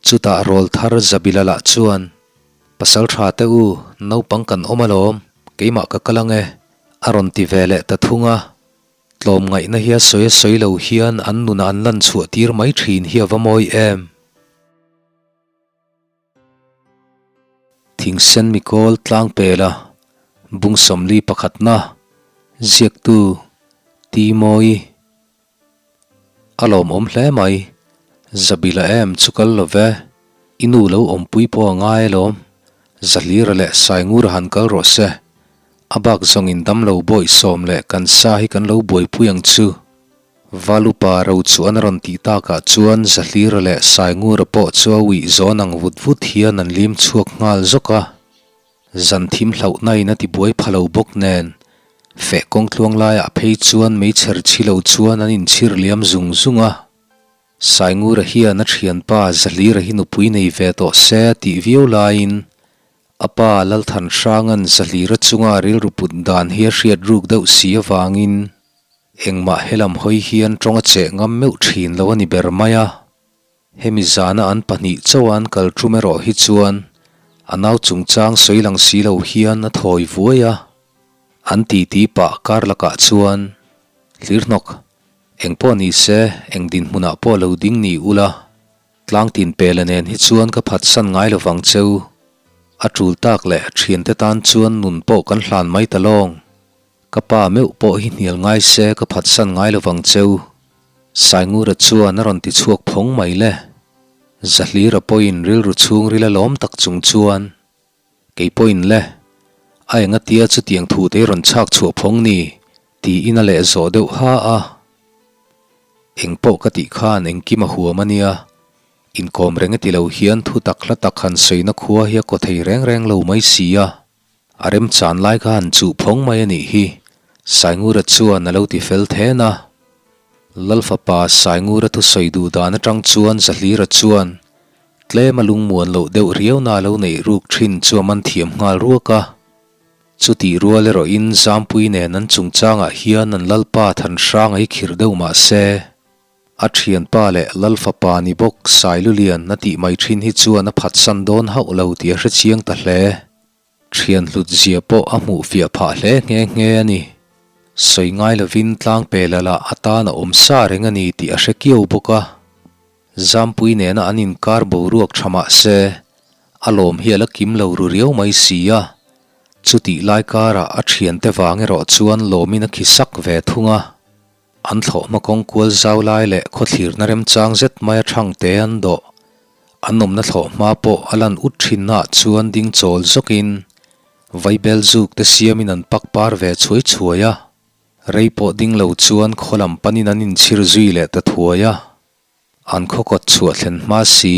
Chutah rawlthar Zabila lah chuan, Pasal tha te u, naupang kan awm alawm, keimah ka kal ang e, a rawn ti ve leh ta thung a. Tlawmngaihna hi a sawi a sawi lo hian an nunah an lan chhuah tir mai thin hi a va mawi em. Thingsen mikawl tlang pela bung 41 pakhatna ziaktu Ti Mawi a lawmawm hle mai. Zabila em chu kal lo ve, i nu lo awmpui pawh a ngai alawm. Zahlira leh Saingura han kal rawh se, a bak zawngin damlo bawihsawm leh kan sa hi kan lo buaipui ang chu. Valupa ro chu an rawn tih takah chuan Zahlira leh Saingura pawh chu a uih zawn ang vut vut hian an lim chhuak nghal zawk a. Zan thim hlauhna in a ti buai pha lo bawk nen, feh kawng tluang laiah phei chuan meichher chhi lo chuan an inchhir liam zung zung a. Saingura hian a thianpa Zahlira hi nupui nei ve tawh se a tih viau laiin a pa Lalthanhranga'n Zahlira chunga rilru put dan hi a hriat ruk deuh si avangin Engmah helam hawi hian tawng a cheh ngam meuh thin lo a ni ber mai a. Hemi zana an pahnih chauh a an kal tum erawh hi chuan a nau chungchang sawi lang si lo hian a thawi vuai a. An titi pah kar lakah chuan, Hlirhnawk, eng pawh ni se, eng dinhmunah pawh lo ding ni ula, tlang tin pela nen hi chuan ka phatsan ngai lo vang cheu. A tul tak leh thiante tan chuan nun pawh kan hlan mai ta lawng. Ka pa meuh pawh hi hnial ngai se ka phatsan ngai lo vang cheu. Saingura chuan a rawn ti chhuak phawng mai le. Zahlira pawhin rilru chhungril a lawm tak chung chuan, Kei pawhin le, a enga tia chutiang thu te rawn chhak chhuah phawng ni? tiin a leh zawh deuh ha a. Eng pawh ka tih khan engkim a huam a nia. Inkawm reng e ti lo hian thu tak hla tak han sawina khua hi a kaw thei reng reng lo mai si a. A remchan lai kha han chuh phawng mai a nih hi, Saingura chuan a lo ti fel then a. Lal fapa Saingura thusawi duh dan atang chuan Zahlira chuan tlem a lungmuan loh deuh riauna a lo neih ruk thin chu a man thiam nghal ruak a. Chutih rual erawhin Zampui nen an chungchangah hian an Lalpa Thanhranga hi khirh deuh mah se, A thianpa leh Lal fapa ni bawk Sailulian a tih mai thin hi chuan a phatsan dawn hauh lo tih a hrechiang ta hle. Thian hlut zia pawh a hmuh fiah phah hle nghe nghe a ni. Sawi ngai lovin tlang pe la lah atan a awm sa reng a ni tih a hre kiau bawk a. Zampui nena an inkar boruak tha mah se, a lawm hi a la kim lo ru riau mai si a. Chutih lai karah a thiante vang erawh chuan lawmin a khi sak ve thung a. An thlawhhma kawng kual zau lai leh khawthlirna remchang zet maia thangte an dawh. An awmna thlawhhma pawh a lan ut thinnaah chuan ding chawl zawkin vaibel zuk te siamin an pak par ve chhuai chhuai a. Rei pawh ding lo chuan khaw lam panin an inchhir zui leh ta thuai a. An khaw kawt chhuah thlen hma si,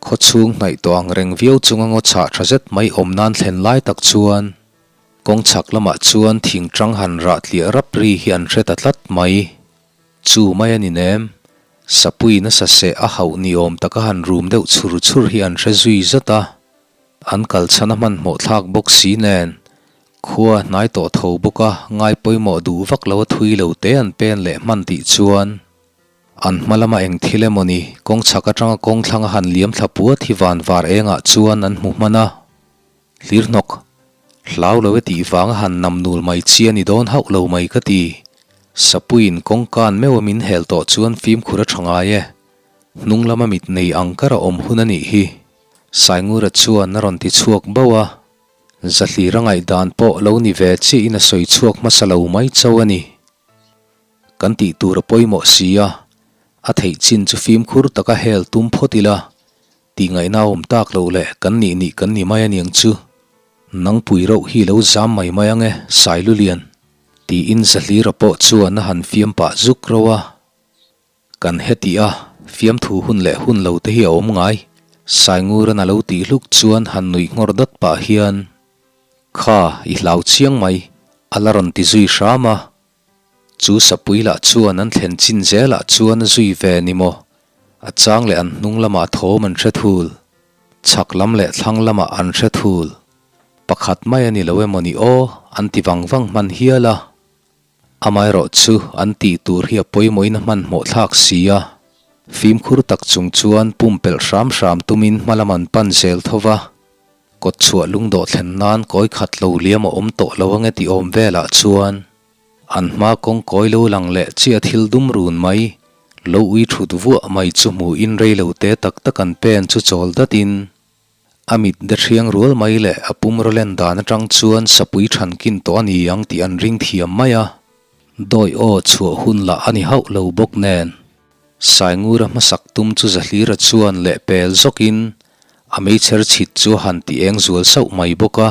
khaw chhung hnaih tawh ang reng viau chunga ngaw chhah tha zet mai awm nan thlen lai tak chuan kawng chhak lamah chuan thing tang han rah tliah rap ri hi an hre ta tlat mai. Chu mai a ni nem, sapui nasa seh a hauh ni awm taka han rum deuh chhur chhur hi an hre zui zat a. An kal chhan a hmanhmawh thlak bawk si nen, khua hnai tawh tho bawk a ngai pawimawh duh vak lo a thui lo te an pen leh hman tih chuan An hma lama eng thil emaw ni, kawng chhak atanga kawng thlanga han liam thla puat hi van var engah chuan an hmu hman a. Hlir hnawk, hlau lo e tih vanga han nam nul mai chi a ni dawn hauh lo mai ka ti. Sapuiin kawngkan meuh a min hel tawh chuan fimkhur a tha ngai e. Hnung lama mit nei ang kar a awm hun a nih hi. Saingura chuan a rawn ti chhuak bauh a. Zahlir a ngaihdan pawh lo ni ve chiahin a sawi chhuak hmasa lo mai chauh a ni. Kan tih tur a pawimawh si a, a theih chin chu fimkhur taka hel tum phawt ila, tih ngaihna a awm tak loh leh kan nih nih kan ni mai aniang chu. Nangpui rauh hi lo zam mai mai ang e, Sailulian, tiin Zahlira pawh chuan a han fiam pah zuk rauh a. Kan heti a, fiamthu hun leh hun lo te hi a awm ngai, Sainguran a lo tih hluk chuan han nuih nghawr dat pah hian, Kha, i hlau chiang mai, a la rawn ti zui hram a. Chu sapui lah chuan an thlen chin zelah chuan a zui ve ni maw? A chang leh an hnung lamah thawm an hre thul. Chhak lam leh thlang lamah an hre thul. Pakhat mai a ni lo emaw ni aw, an ti vang vang hman hial a. Amaherawh chu an tih tur hi a pawimawhin a hmanhmawh thlak si a. Fimkhur tak chung chuan pumpelh hram hram tumin hmalam an pan zel tho va, kawtchhuah lungdawh thlen nan kawi khat lo liam a awm tawh lo ange tih awm velah chuan an hma kawng kawi lo lang leh chiah thil dum run mai lo ui thut vuah mai chu hmuhin rei lo te tak tak an pen chu chawl datin A mit de thiang rual mai leh a pum rawlen dan atang chuan sapui than kin tawh a ni ang tih an ring thiam mai a. Dawi aw chhuah hun lah a ni hauh lo bawk nen. Saingura hmasak tum chu Zahlira chuan leh pel zawkin a meichher chhit chu a han ti eng zual sauh mai bawk a.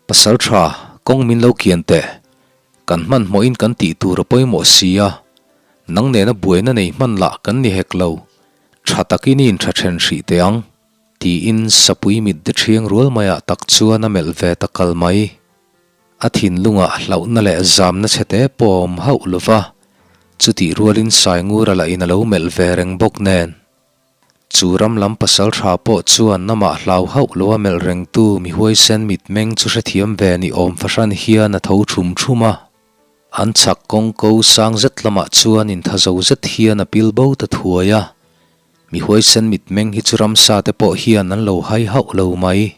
Pasal tha, kawng min lo kian teh. Kan hmanhmawhin kan tih tur a pawimawh si a, nang nena buaina nei hman lah kan ni hek lo. Tha takin i intha then hrih teh ang, tiin sapui mit de thiang rual maiah tak chuan a melh ve ta kal mai. A thinlungah hlauhna leh zamna chhe te pawh a awm hauh lo va, chutih rualin Saingura lahin a lo melh ve reng bawk nen. Chu ram lam pasal tha pawh chuan amah hlau hauh lo a melh rengtu mi huaisen mitmeng chu hrethiam ve ni awm fahran hian a tho thum thum a. An chhak kawng ko sang zet lamah chuan inthazo zet hian a pil bo ta thuai a, mi huaisen mitmeng hi chu ramsa te pawh hian an lo hai hauh lo mai.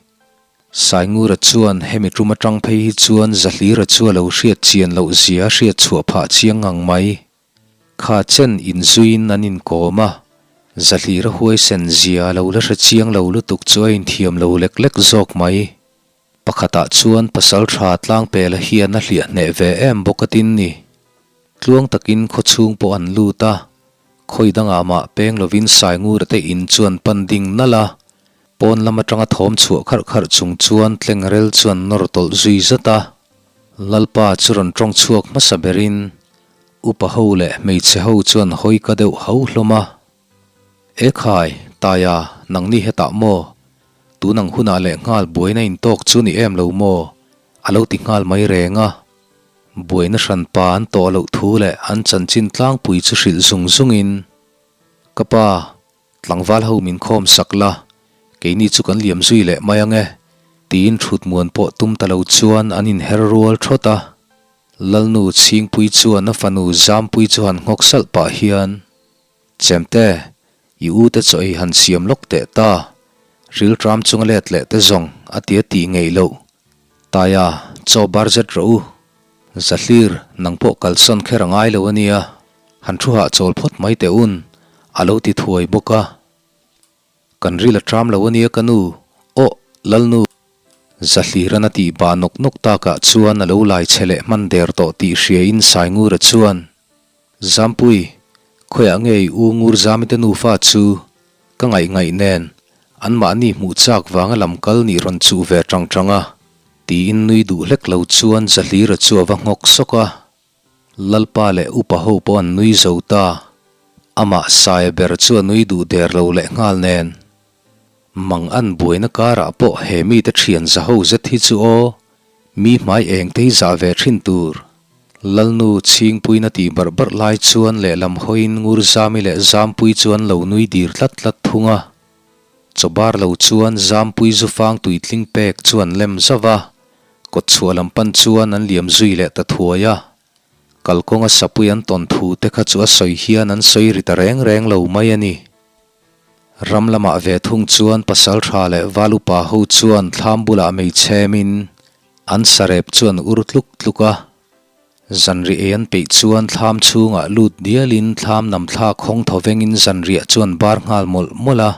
Saingura chuan hemi tum atang phei hi chuan Zahlira chu a lo hriat chian loh zia a hriat chhuah phah chiang ngang mai. Kha chen inzuiin an inkawm a, Zahlira huaisen zia a lo la hre chiang lo lutuk chu a inthiam lo lek lek zawk mai. Pakhatah chuan pasal tha tlangpela hian a hliah hneh ve em bawk a tin ni. Tluang takin khaw chhung pawh an lut a, khawi dangah mah peng lovin Saingura te in chu an pan ding nalh a, pawn lam atanga thawm chhuah kharh kharh chung chuan tlengrel chu an nawr tawlh zui zat a. Lalpa chu rawn tawng chhuak hmasa berin upa ho leh hmeichhe ho chuan hawi ka deuh hau hlawm a. Ekhai, Taia, nangni hetah maw? Tun ang hunah leh nghal buaina intawk chu ni em lo maw? A lo ti nghal mai reng a. Buaina hranpa an tawh loh thu leh an chanchin tlangpui chu hrilh zung zungin, Ka pa, tlangval ho min khawm sak la, keini chu kan liam zui leh mai ang e, tiin thutmuan pawh tum ta lo chuan an inher rual thawt a. Lalnu Chhingpui chuan a fanu Zampui chu han nghawk salh pah hian, Chemte, i u te chaw ei han siam lawk teh ta. Rilṭam chunga let leh te zawng a ti a tih ngeih loh. Taia, chaw bar zet rawh u. Zahlir, nang pawh kalsawn kher a ngai lo a nia. Han thu hahchawl phawt mai teh un, a lo ti thuai bawk a. Kan ril a ṭam lo a nia ka nu, aw, Lalnu. Zahliran a tih bah nawk nawk takah chuan a lo lai chhe leh hman der tawh tih hriain Saingura chuan, Zampui, khawiah nge i u Ngur Zami te nufa chu ka ngaih ngaih nen anmahni hmuh chak vanga lam kal nih rawn chuh ve tang tang a, tiin nui duh hlek lo chuan Zahlira chu a va nghawk sawk a. Lalpa leh upa ho pawh an nui zo ta, amah Saia ber chu a nui duh der lo leh nghal nen. Mang an buaina karah pawh he mite thian za ho zet hi chu aw, mi hmai eng te hi zah ve thin tur. Lalnu Chhingpuiin a tih barh barh lai chuan lehlam hawiin Ngurzami leh Zampui chu an lo nui dir tlat tlat thung a. Chawbar lo chuan Zampui zufang tuitling pek chu an lem zauh a, kawtchhuah lam pan chuan an liam zui leh ta thuai a. Kalkawnga sapui an tawn thu te kha chu a sawi hian an sawi ri ta reng reng lo mai a ni. Ram lamah ve thung chuan pasal tha leh val upa ho chuan thlam bulah mei chhemin an sarep chu an ur tluk tluk a. Zanriah ei an peih chuan thlam chhungah lut dialin thlam nam thlak hawng thaw vengin zanriah chu an bar nghal mawlh mawlh a.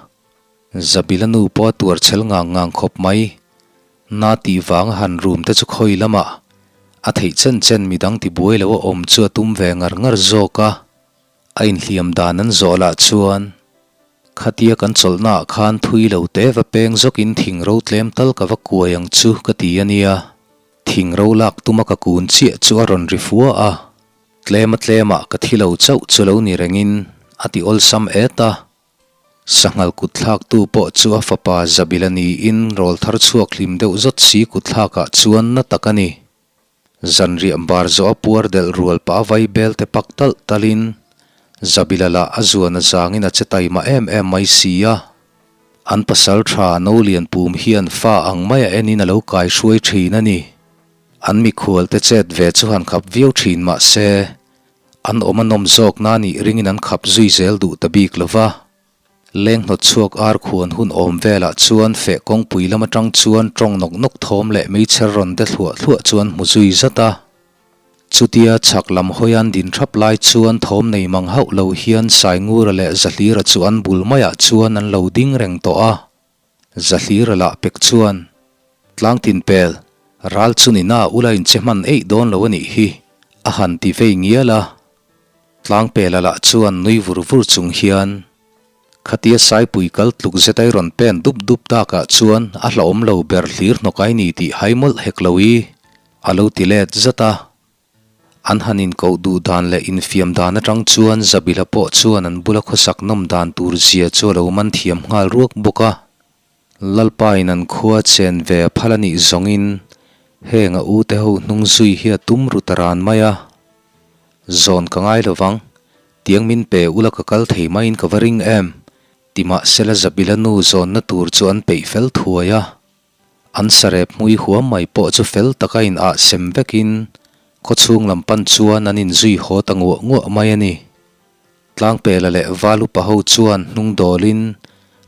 Zabila nu pawh a tuar chhel ngang ngang khawp mai. Na tih vanga han rum te chu khawi lamah a theih chen chen midang tibuai lo a awm chu a tum ve ngar ngar zawk a. A inhliam dan an zawh lah chuan khatia kan chawlhnaah khan thui lo te va peng zawkin thing ro tlem tal ka va kuai ang chu ka ti a nia. Thing ro lak tuma ka kun chiah chu a rawn ri fua a, tlema tlemah ka thi lo chauh chu lo ni rengin a ti awlsam et a. Sanghal kutthlaktu pawh chu a fapa Zabila niin rawl thar chhuak hlim deuh zawt si kutthlakah chuan na tak a ni. Zanriah bar zawh a puar delh rual pah a vai bel te pak talh talhin Zabila lah a zuan a zangin a che taima em em mai si a. An pasal tha no lian pum hian fa ang mai a enin a lo kai hruai thin a ni. An mikhual te chet ve chu han khap viau thin mah se. An awm a nawm zawk na nih ringin an khap zui zel duh ta bik lo va. Leng hnawt chhuak ar khuan hun awm velah chuan feh kawngpui lam atang chuan tawng nawk nawk thawm leh meichher rawn de thluah thluah chuan hmu zui zat a. Chutia chhak lam hawian din thap lai chuan thawm nei mang hauh lo hian Saingura leh Zahlira chu an bul maiah chuan an lo ding reng tawh a. Zahlira lah pek chuan Tlangtin pel, ral chu ni na ula inche hman eih dawn lo a nih hi, a han ti vei ngial a. Tlangpela lah chuan nui vur vur chung hian, Khatia Saipui kal tluk zet ai rawn pen dup dup takah chuan a hlauhawm lo ber hlir hnawk ai ni tih hai mawlh hek lo i, a lo ti let zat a. An han inkoh duh dan leh infiam dan atang chuan Zabila pawh chuan an bula khawsak nawm dan tur zia chu a lo man thiam nghal ruak bawk a. Lalpain an khua chen ve a phal a nih zawngin heng a ute ho hnung zui hi a tum ru ta ran mai a. Zawn ka ngai lo vang, tiang min pe ula ka kal thei maiin ka va ring em, ti mahsela Zabila nu zawnna tur chu an peih fel thuai a. An sarep hmui huam mai pawh chu fel taka in ah sem vekin khawchhung lam pan chuan an inzui haw ta nguah nguah mai a ni. Tlangpela leh Valupa ho chuan hnung dawlin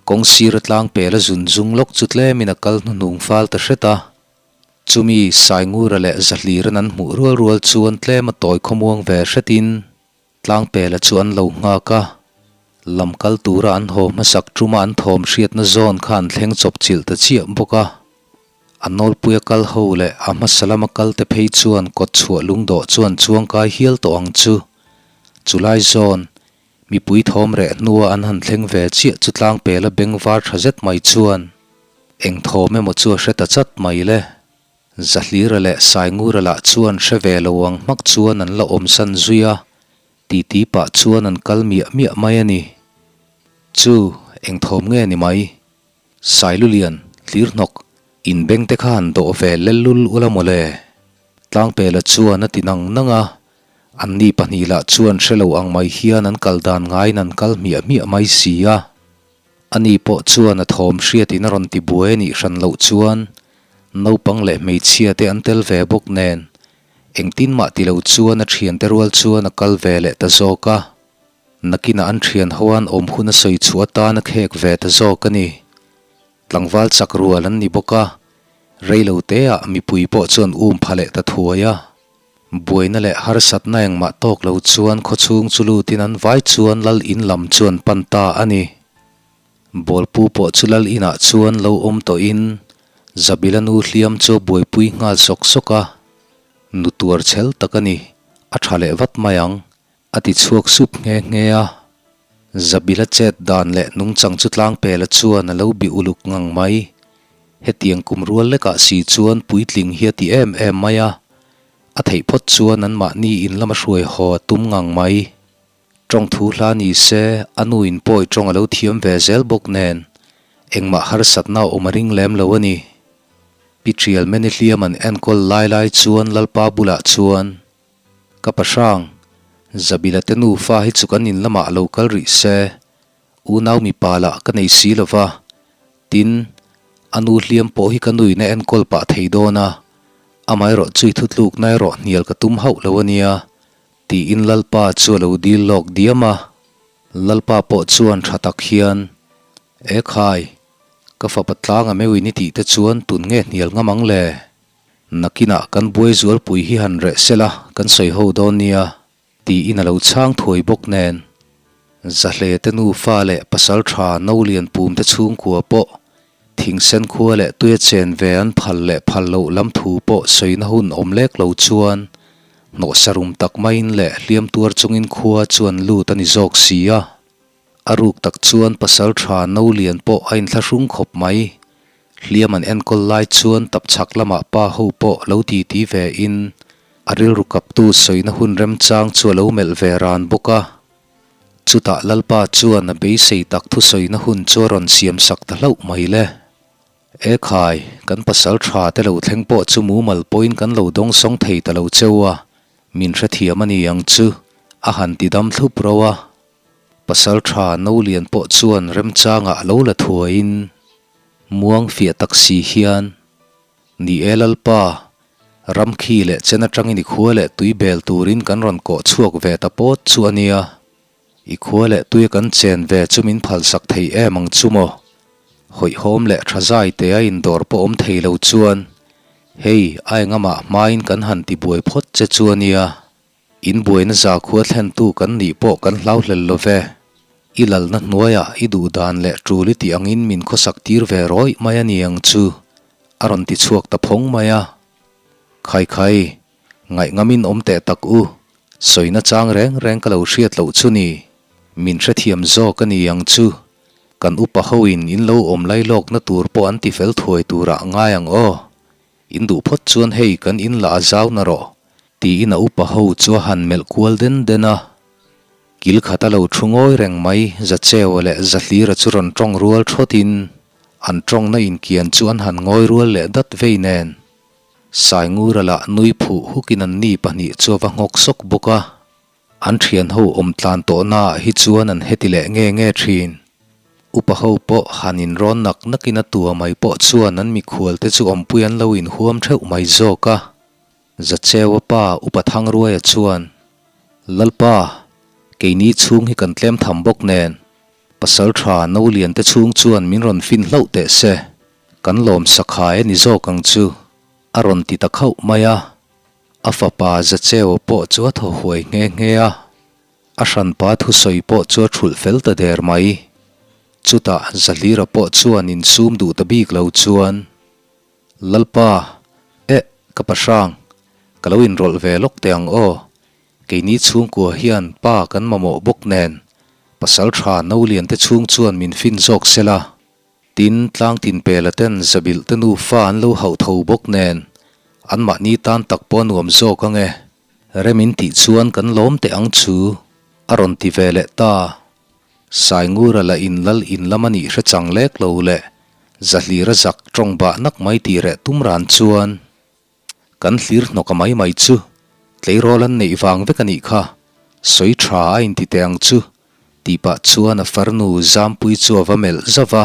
kawng sira Tlangpela zun zung lawk chu tlemin a kal hnuhnung fal ta hret a. Chumi Saingura leh Zahliran an hmuh rual rual chuan tlem a tawi khawmuang ve hretin Tlangpela chu an lo nghak a. Lam kal tura an haw hmasak tuma an thawm hriatna zawn kha an thleng chawp chilh ta chiah bawk a. A nawlpuia kal ho leh a hmasa lama kalte phei chuan kawt chhuah lungdawh chuan chuangkai hial tawh ang chu. Chulai zawn, mipui thawm reh hnua an han thleng ve chiah chu tlangpela beng var tha zet mai chuan eng thawm emaw chu a hre ta chat mai le. Zahlira leh Saingura lah chuan hre ve lo ang hmak chuan an la awmsan zui a, titi pah chuan an kal miah miah mai a ni. Chu, eng thawm nge ni mai? Sailulian, Tlirhnawk, inbeng te kha han dawh ve lellul ula mawle. Tlangpela chuan a ti nang nang a, anni pahnih lah chuan hre lo ang mai hian an kal dan ngaiin an kal hmiah hmiah mai si a. Ani pawh chuan a thawm hriatin a rawn ti buai a nih hran loh chuan naupang leh hmeichhia te an tel ve bawk nen engtin mah ti lo chuan a thiante rual chuan a kal ve leh ta zawk a. Nakinah an thian ho an awm hun a sawi chhuah atan a khek ve ta zawk a ni. Tlangval chak rual an ni bawk a, rei lo teah mipui pawh chuan um pha leh ta thuai a. Buaina leh harsatna engmah tawk lo chuan khawchhung chu lutin an vai chuan lal in lam chu an pan ta a ni. Bawlpu pawh chu lal inah chuan lo awm tawhin Zabila nu hliam chu a buaipui nghal sawk sawk a. Nu tuar chhel tak a ni, a tha leh vat mai ang. A ti chhuak sup nghe nghe a. Zabila chet dan leh nungchang chu Tlangpela chuan a lo bi uluk ngang mai. Hetiang kum rual lekah si chuan puitling hi a ti em em mai a. A theih phawt chuan anmahni in lama hruai haw a tum ngang mai. Tawng thu hla ni se, a nu in pawi tawng a lo thiam ve zel bawk nen, engmah harsatna a awm a ring lem lo a ni. Pi Trialmeni hliam an enkawl lai lai chuan Lalpa bulah chuan, Ka pahrang, Zabila te nufa hi chu kan in lamah a lo kal rih se, unau mipa lah ka nei si lo va, tin, a nu hliam pawh hi ka nuin a enkawl pah thei dawn a, amaherawh chu i thutlukna erawh hnial ka tum hauh lo a nia, tiin Lalpa chu a lo dil lawk diam a. Lalpa pawh chuan tha tak hian, E khai, ka fapa tlanga meuhin i tih te chuan tun nge hnial ngam ang le? Nakinah kan buai zualpui hi han reh sela kan sawi ho dawn nia, tiin a lo chhang thuai bawk nen. Zahle te nufa leh pasal tha no lian pum te chhungkua pawh thingsen khua leh tuia chen ve an phal leh phal loh lam thu pawh sawina hun awm lek lo chuan hnawhsa rum tak maiin leh hliam tuar chungin khua chuan lut a ni zawk si a. A ruk tak chuan pasal tha no lian pawh a inthlahrung khawp mai. Hliam an enkawl lai chuan tapchhak lamah pa ho pawh lo titi ve in a rilru kaptu sawina hun remchang chu a lo melh ve ran bawk a. Chutah Lalpa chuan a beisei tak thusawina hun chu a rawn siam sak ta hlauh mai le. E khai, kan pasal tha te lo thleng pawh chu mumal pawhin kan lo dawngsawng thei ta lo cheu a, min hrethiam a ni ang chu, a han ti dam thlup ro a. Pasal tha no lian pawh chuan remchangah a lo la thuaiin muang fiah tak si hian, Ni e Lalpa, Ram khi leh chen atangin i khua leh tui bel turin kan rawn kawh chhuak ve ta pawt chu a nia. I khua leh tuia kan chen ve chu min phalsak thei em ang chu maw? Hawihhawm leh tha zai te a indawr pawh awm thei lo chuan hei a engamah hmain kan han ti buai phawt che chu a nia. In buaina zakhua thlentu kan nih pawh kan hlau hlel lo ve. I lalna hnuaiah i duh dan leh tul i tih angin min khawsak tir ve rawih mai a ni ang chu, a rawn ti chhuak ta phawng mai a. Khai khai, ngaih ngamin awm teh tak u, sawina chang reng reng ka lo hriat loh chu ni, min hrethiam zawk a ni ang chu, kan upa hoin in lo awm lailawkna tur pawh an ti fel thuai turah ngai ang aw. In duh phawt chuan hei kan in la a zau na rawh, tiin a upa ho chu a han melh kual den den a. Kil khat a lo thu ngawi reng mai, Zacheua leh Zahlira chu rawn tawng rual thawtin an tawngna inkian chu an han ngawi rual leh dat vei nen. Saingura lah nui phuh hukin an ni pahnih chu a va nghawk sawk bawk a. An thian ho awm tlan tawhnaah hi chuan an heti leh nge nge thin. Upa ho pawh han inrawn nak nakin a tua mai pawh chuan an mikhual te chu awmpui an lo inhuam theuh mai zawk a. Zacheua pa Upa Thangruaia chuan, Lalpa, keini chhung hi kan tlem tham bawk nen, pasal tha no lian te chhung chuan min rawn fin hlauh teh se, kan lawm sakhai a ni zawk ang chu, a rawn ti ta khauh mai a. A fapa Zacheo pawh chu a thaw huai nghe nghe a, a hranpa thusawi pawh chu a thulh fel ta der mai. Chutah Zahlira pawh chuan insum duh ta bik lo chuan, Lalpa, eh, ka pa hrang, ka lo inrawlh ve lawk teh ang aw, keini chhungkua hian pa kan mamawh bawk nen, pasal tha no lian te chhung chuan min fin zawk sela, Tin, tlangtin pela ten zabilh te nufa an lo hauh tho bawk nen, anmahni tan tak pawh a nuam zawk ang e. Rem in tih chuan kan lawm teh ang chu, a rawn ti ve leh ta. Saingura lah in lal in lam a nih hre chang lek lo leh Zahlira zak tawng bah nak mai tih reh tum ran chuan, Kan hlir hnawk a mai mai chu tleirawl an neih vang vek a nih kha, sawi tha a inti teh ang chu tih pah chuan a farnu Zampui chu a va melh zauh va,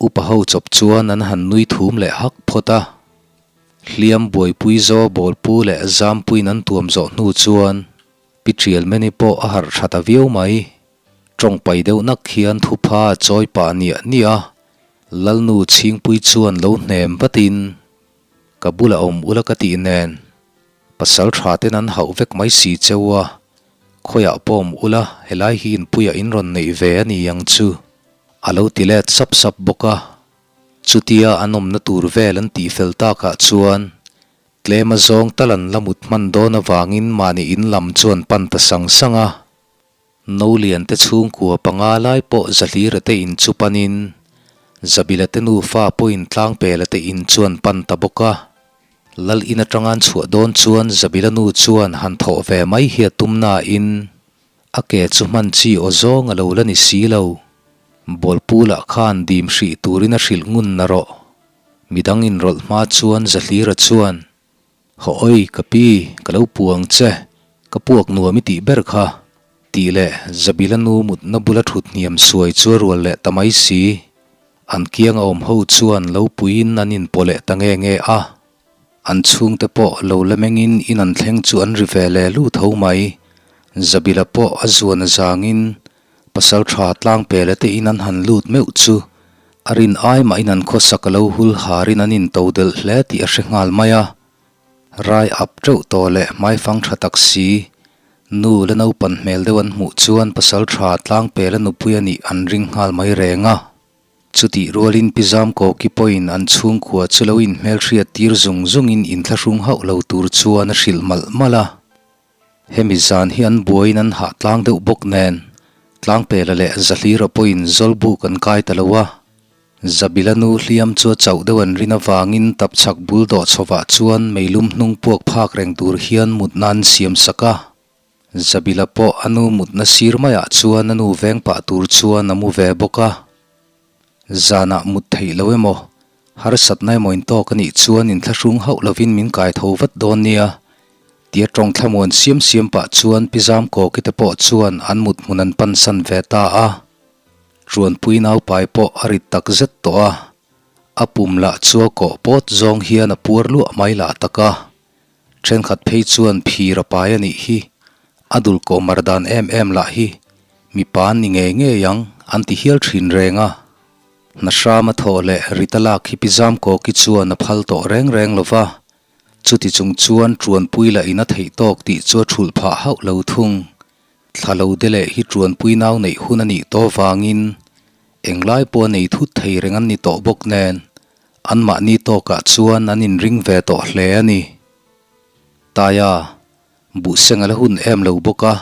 upa ho chawp chuan an han nui thum leh hak phawt a. Hliam buaipui zaw bawlpu leh Zampuiin an tuam zawh hnu chuan Pi Ṭialmeni pawh a harh tha ta viau mai. Tawngpai deuh nak hian thupha a chawi pah niah niah a, Lalnu Chhingpui chuan lo hnem vatin, Ka bulah awm ula ka tih nen, pasal tha ten an hauh vek mai si cheu a, khawiah pawh awm ula helai hi inpuiah in rawn neih ve a ni ang chu, a lo ti let sap sap bawk a. Chutia an awmna tur vel an tih fel takah chuan tlem a zawng tal an la mut hman dawn avangin mahni in lam chu an pan ta sang sang a. Nolian te chhungkua panga lai pawh Zahlira te in chu panin Zabila te nufa pawhin Tlangpela te in chu an pan ta bawk a. Lal in atanga an chhuah dawn chuan Zabila nu chuan han thawh ve mai hi a tum nain a ke chu hman chi aw zawng a lo la ni si lo. Bawlpu lah khan dim hrih turin a hrilh ngun na rawh. Midang inrawlh hma chuan Zahlira chuan Haw awi ka pi, ka lo puang che, ka puak nuam i tih ber kha, tih leh Zabila nu mutna bula thut hniam suai chu a rual leh ta mai si. An kiang a awm ho chuan lo puiin an inpawh leh ta nge nge a. An chhungte pawh lo la mengin in an thleng chu an ri ve leh lu tho mai. Zabila pawh a zuan a zangin pasal tha tlangpela te in an han lut meuh chu A rin ai mahin an khawsak a lo hul harin an into delh hle tih a hre nghal mai a. Rai ap teuh tawh leh hmaifang tha tak si, nu la naupan hmel deuh an hmuh chuan pasal tha tlangpel a nupui a nih an ring nghal mai reng a. Chutih rualin Pi Zamkawki pawhin an chhungkua chu lo inhmelhriat tir zung zungin inthlahrung hauh lo tur chuan a hrilh malh malh a. Hemi zan hi an buaiin an hah tlang deuh bawk nen, Tlangpela leh Zahlira pawhin Zawlbuk an kai ta lo a. Zabila nu hliam chu a chauh deuh an rin avangin tapchhak bul dawh chhovah chuan meilum hnung puak phak reng tur hian mutna an siam sak a. Zabila pawh a nu mutna sir maiah chuan a nu veng pah tur chuan a mu ve bawk a. Zanah mut theih lo emaw, harsatna emaw intawk a nih chuan inthlahrung hauh lovin min kai tho vat dawn nia, tia tawng thlamuan siam siam pah chuan Pi Zamkawki te pawh chuan an mut hmun an pansan ve ta a. Chuanpui naupai pawh a rit tak zet tawh a, a pum lah chu a kawh pawt zawng hian a puar luah mai lah tak a. Thenkhat phei chuan phir a pai a nih hi, a dul kawh mar dan em em lah hi mipa an ni ngei ngei ang an ti hial thin reng a. Hna hrama thawh leh rit a lak hi Pi Zamkawki chuan a phal tawh reng reng lo va, chuti chung chuan Tuanpui lah in a theih tawk tih chu a thulh phah hauh lo thung. Thla lo de leh hi Tuanpui nau neih hun a nih tawh vangin englai pawh a nei thut thei reng an ni tawh bawk nen anmahni tawkah chuan an inring ve tawh hle a ni. Taia, buhseng a la hun em lo bawk a,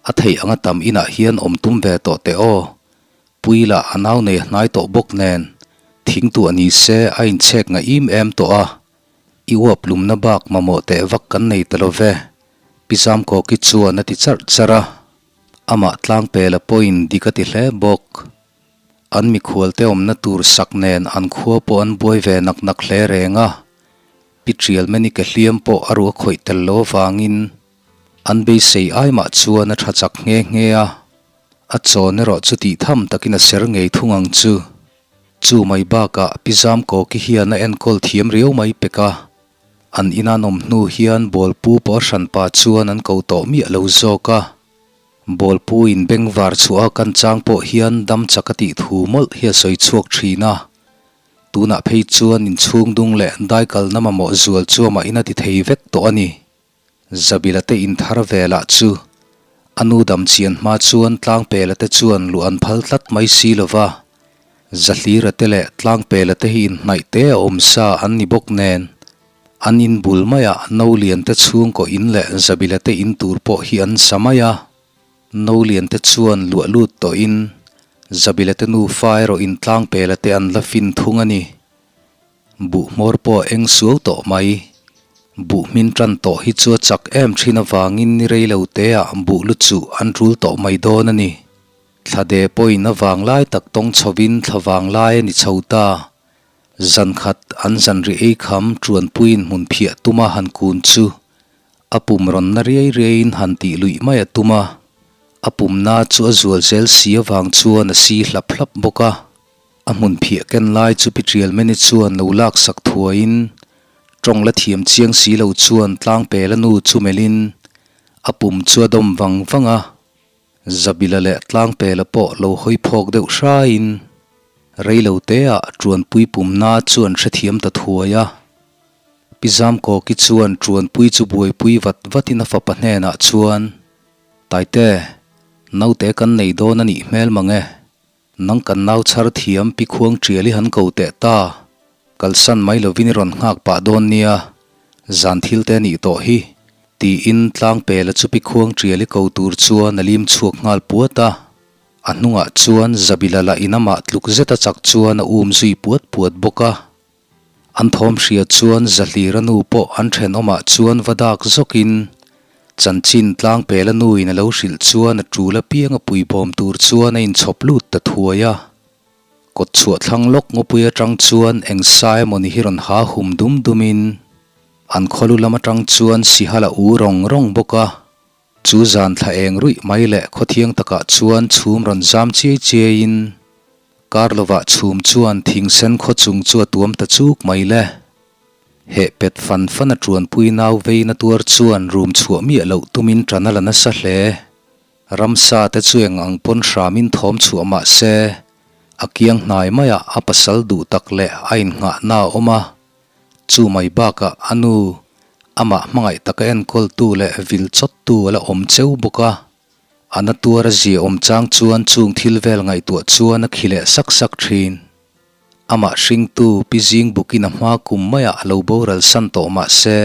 a theih anga tam inah hian awm tum ve tawh teh aw. Pui lah a nau nei a hnai tawh bawk nen thingtuah ni se a inchhek ngaih em tawh a, I uap lumna bak mamawh teh vak kan nei ta lo ve, Pi Zamkawki chuan a ti charh charh a. Amah tlangpela pawhin dik a ti hle bawk. An mikhualte awmna tur sak nen an khua pawh an buai ve nak nak hle reng a. Pi Trialmeni ke hliam pawh a ruah khawih tel lo avangin an beisei ai mah chuan a tha chak nghe nghe a. A chawn erawh chu tih tham takin a ser ngei thung ang chu. Chu mai bakah Pi Zamkawki hian a enkawl thiam riau mai pek a, an ina an awm hnu hian Bawlpu pawh a hranpa chuan an ko tawh miah lo zawk a. Bawlpu in bengvar chhuah a kan chang pawh hian dam chak a tih thu mawlh hi a sawi chhuak thin a. Tunah phei chuan inchhung dung leh daikalna mamawh zual chu amah in a ti thei vek tawh a ni. Zabila te inthar ve lah chu a nu dam chian hma chuan Tlangpela te chuan luh an phal tlat mai si lo va, Zahlira te leh Tlangpela te hi inhnaih te a awm sa an ni bawk nen, an in bul maiah Nolian te chhungkaw in leh Zabila te in tur pawh hi an sa mai a. Nolian te chuan luah lut tawhin Zabila te nufa erawh in Tlangpela te an la fin thung a ni. Buh hmawr pawh a eng suau tawh mai. Buh hmin tan tawh hi chu a chak em thin avangin ni rei lo te ah buh lu chuh an tul tawh mai dawn a ni. Thla de pawhin a vang lai tak tawng chhovin thla vang lai a ni chho ta. Zan khat an zan ri ei kham tuanpuiin hmun phiah tuma han kun chu a pum rawn na riai riaiin han tih luih mai a tum a. A pumna chu a zual zel si avang chuan a si hlap hlap bawk a. A hmun phiah ken lai chu Pi Trialmeni chuan lo laksak thuaiin tawng la thiam chiang si lo chuan Tlangpela nu chu melhin a pum chu a dawm vang vang a. Zabila leh Tlangpela pawh lo hawi phawk deuh hraiin reilo teah Tuanpui pumna chu an hrethiam ta thuai a. Pi Zamkawki chuan Tuanpui chu buaipui vat vatin a fapa hnenah chuan, Taite, naute kan nei dawn a nih hmel mang e. Nang kan nau chhar thiam pi khuang tial i han ko teh ta. Kalsan mai lovin i rawn nghak pah dawn nia, zan thil te nih tawh hi, tiin Tlangpela chu pi khuang tial i ko tur chuan a lim chhuak nghal puat a. A hnungah chuan Zabila lah in amah tluk zet a chak chuan a um zui puat puat bawk a. An thawm hria chuan Zahlira nu pawh an thenawmah chuan va dak zawkin chanchin Tlangpela nuin a lo hrilh chuan a tul apiang a puibawm tur chuan a inchhawp lut ta thuai a. Kawt chhuah thlang lawk ngawpui atang chuan eng sa emawni hi rawn ha hum dum dumin an khawlu lam atang chuan sihal a u rawng rawng bawk a. Chu zan thla eng ruih mai leh khawthiang takah chuan chhum rawn zam chiai chiaiin kar lovah chhum chuan thingsen khaw chung chu a tuam ta chuk mai le. Heh pet fan fan a tuanpui nau veina tuar chuan rum chhuah miah loh tumin tan a la nasa hle. Ramsa te chu eng ang pawn hramin thawm chhuah mah se a kiang hnai maiah a pasal duh tak leh a innghahna a awm a. Chu mai bakah a nu, amah hmangaih taka enkawltu leh vil chawttu a la awm cheu bawk a. A na tuar a zia awm chang chuan chung thil vel ngaihtuah chuan a khi leh sak sak thin. Amah hringtu Pi Zing bukin a hma kum maiah a lo boral san tawh mah se,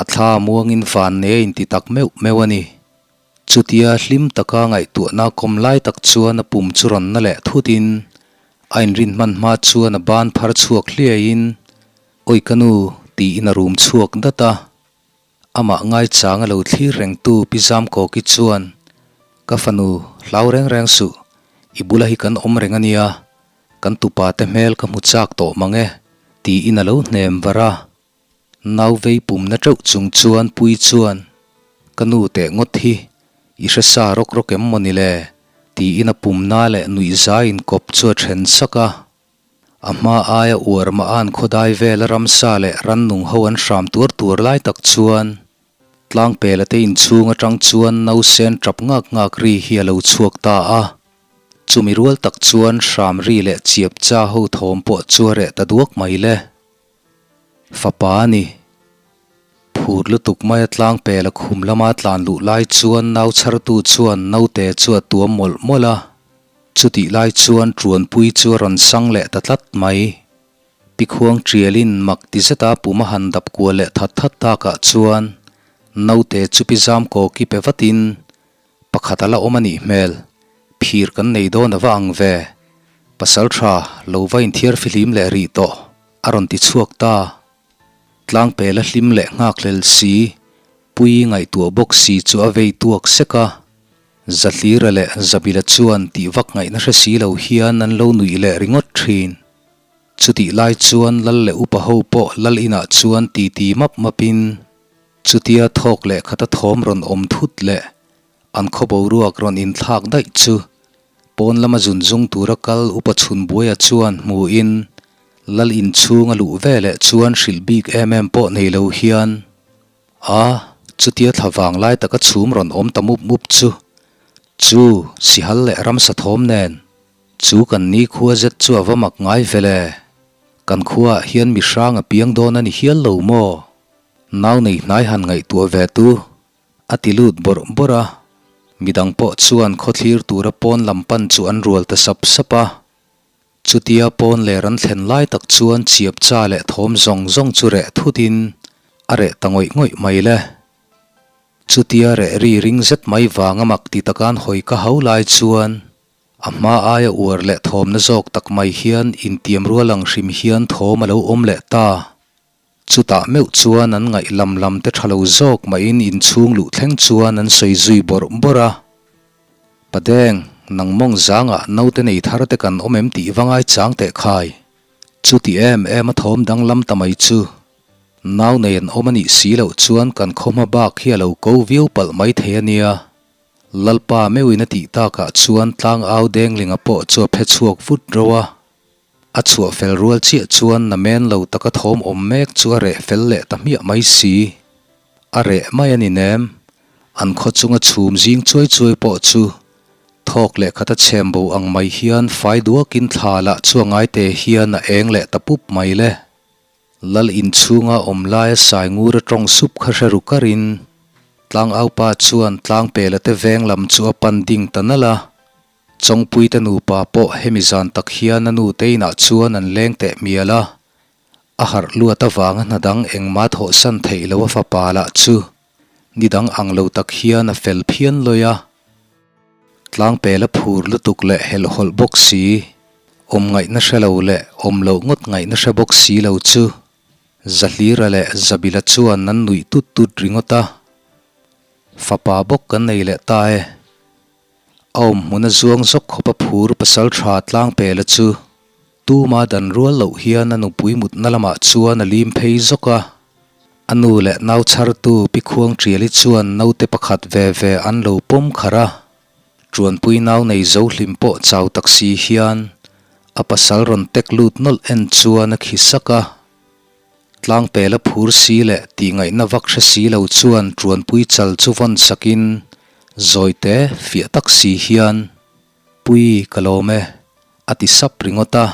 a thla muangin van nei a inti tak meuh meuh a ni. Chutia hlim taka ngaihtuahna kawm lai tak chuan a pum chu rawn na leh thutin a inrin hman hma chuan a ban phar chhuak hliaiin, Awi ka nu, tiin a rum chhuak dat a. Amah ngaichang a lo thlir rengtu Pi Zamkawki chuan, Ka fanu, hlau reng reng suh, i bula hi kan awm reng a nia, kan tupa te hmel ka hmu chak tawh mang e, tiin a lo hnem var a. Nau vei pumna teuh chung chuan Pui chuan, Ka nu teh ngawt hi, i hre sa rawk rawk em maw ni le? tiin a pumna leh nuihzai inkawp chu a then sak a. A hma aia uar mah an khawdai vela ramsa leh rannung ho an hram tuar tuar lai tak chuan Tlangpela te inchhung atang chuan nausen tap ngak ngak ri hi a lo chhuak ta a. Chumi rual tak chuan hram ri leh chiap cha ho thawm pawh chu a reh ta duak mai le. Fapa a ni. Phur lutuk maia tlangpela khum lama tlan luh lai chuan nau chhartu chuan naute chu a tuam mawlh mawlh a. Chutih lai chuan Ṭuanpui chu a rawn sang leh ta tlat mai. Pi Khuang ṭialin mak ti zeta pum a han dap kual leh that that takah chuan naute chu pi zam kawki pe vatin pakhat a la awm a nih hmel, phir kan nei dawn a va ang ve, pasal ṭha lo va inthiar fihlim leh rih tawh a rawn ti chhuak ta. Tlangpel a hlim leh nghakhlel si, Pui ngaihtuah bawk si chu a vei tuak sek a. Zahlira leh Zabila chuan tih vak ngaihna hre si lo hian an lo nuih leh ringawt thin. Chutih lai chuan lal leh upa ho pawh lal inah chuan titi map mapin chutia thawk leh khata thawm rawn awm thut leh an khaw boruak rawn inthlak daih chu pawn lama zun zung tura kal upa chhun buaia chuan hmuin lal inchhung a luh veleh chuan hrilh bik em em pawh nei lo hian A, chutia thla vang lai taka chhum rawn awm ta mup mup chu, chu sihal leh ramsa thawm nen, chu kan ni khua zet chu a va mak ngai vel e. Kan khuaah hian mi hrang a piang dawn a ni hial lo maw? Nau nei hnai han ngaihtuah ve tu, a ti lut bawrh bawrh a. Midang pawh chuan khawthlir tura pawn lam pan chu an rual ta sap sap a. Chutia pawn ler an thlen lai tak chuan chiap cha leh thawm zawng zawng chu reh thutin a reh ta ngawih ngawih mai le. Chutia reh ri ring zet mai vanga mak ti takan hawi ka hau lai chuan a hma aia uar leh thawmna zawk tak mai hian intiam rual ang hrim hian thawm a lo awm leh ta. Chutah meuh chuan an ngaih lam lam te tha lo zawk mahin inchhung luh thleng chuan an sawi zui bawrh bawrh a. Padeng, nang mawng zangah naute nei thar te kan awm em tih va ngai chang teh khai. Chuti em em a thawm danglam ta mai chu. Nau nei an awm a nih si loh chuan kan khaw hma bak hi a lo ko viau palh mai thei a nia. Lalpa meuhin a tih takah chuan tlangau denglinga pawh chu a phe chhuak vut ro a. A chhuah fel rual chiah chuan namen lo taka thawm awm mek chu a reh fel leh ta hmiah mai si. A reh mai a ni nem. An khaw chunga chhum zing chuai chuai pawh chu thawk leh khata chhem bo ang mai hian fai duakin thla lah chu a ngaite hian a eng leh ta pup mai le. Lal inchhunga awm laia sai ngur a tawng sup kha hre ru karin Tlangaupa chuan Tlangpela te veng lam chu a pan ding ta nalh a. Chawngpuite nupa pawh hemi zan tak hian a nu te inah chuan an leng teh mial a, a harh luat avanga hna dang engmah thawhsan theih lo a fapa lah chu ni dang ang lo tak hian a fel phian lawi a. Tlangpel a phur lutuk leh helhhawlh bawk si, awm ngaihna hre lo leh awm loh ngawt ngaihna hre bawk si lo chu Zahlira leh Zabila chuan an nuih tut tut ringawt a, Fapa bawk kan nei leh ta e. A awm hmun a zuang zawk khawp a phur pasal tha tlangpela chu tuma dan rual loh hian a nupui mutna lamah chuan a lim phei zawk a. A nu leh nau chhartu Pi Khuang Ṭiali chuan naute pakhat ve ve an lo pawm kharh a. Ṭuanpui nau nei zo hlim pawh chau tak si hian a pasal rawn tek lut nawlh en chuan a khi sak a. Tlangpela phur si leh tih ngaihna vak hre si lo chuan Ṭuanpui chal chu vawn sakin zawite fiah tak si hian, Pui ka lawm e, a ti sap ringawt a.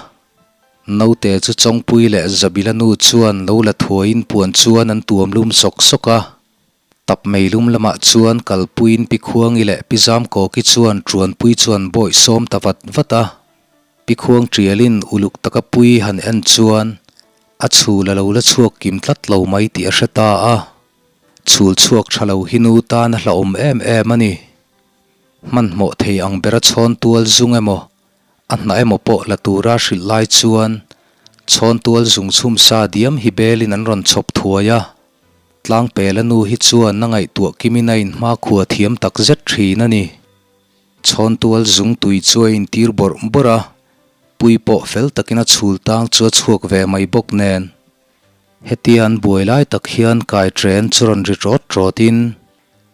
Naute chu Chawngpui leh Zabila nu chuan lo la thuaiin puan chuan an tuam lum sawk sawk a. Tap meilum lamah chuan kalpuiin Pi Khuangi leh Pi Zamkawki chuan Ṭuanpui chuan bawih sawm ta vat vat a. Pi Khuang ṭialin uluk taka pui han en chuan a chhul a lo la chhuak kim tlat lo mai tih a hre ta a. Chhul chhuak ṭha lo hi nu tan a hlauhawm em em a ni. Hmanhmawh thei ang bera chhawn tual zung emaw A hna emaw pawh la tura hrilh lai chuan chhawntual zung chhum sa diam hi belin an rawn chhawp thuai a. Tlangpela nu hi chuan a ngaihtuah kimin a inhmakhua thiam tak zet thin a ni. Chhawntual zung tui chu a intir bawrh bawrh a, pui pawh fel takin a chhul tang chu a chhuak ve mai bawk nen. Hetia an buai lai tak hian kai ṭen chu rawn ri ṭawt ṭawtin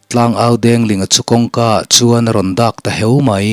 Tlangau Denglinga chu kawngka ah chuan a rawn dak ta heu mai.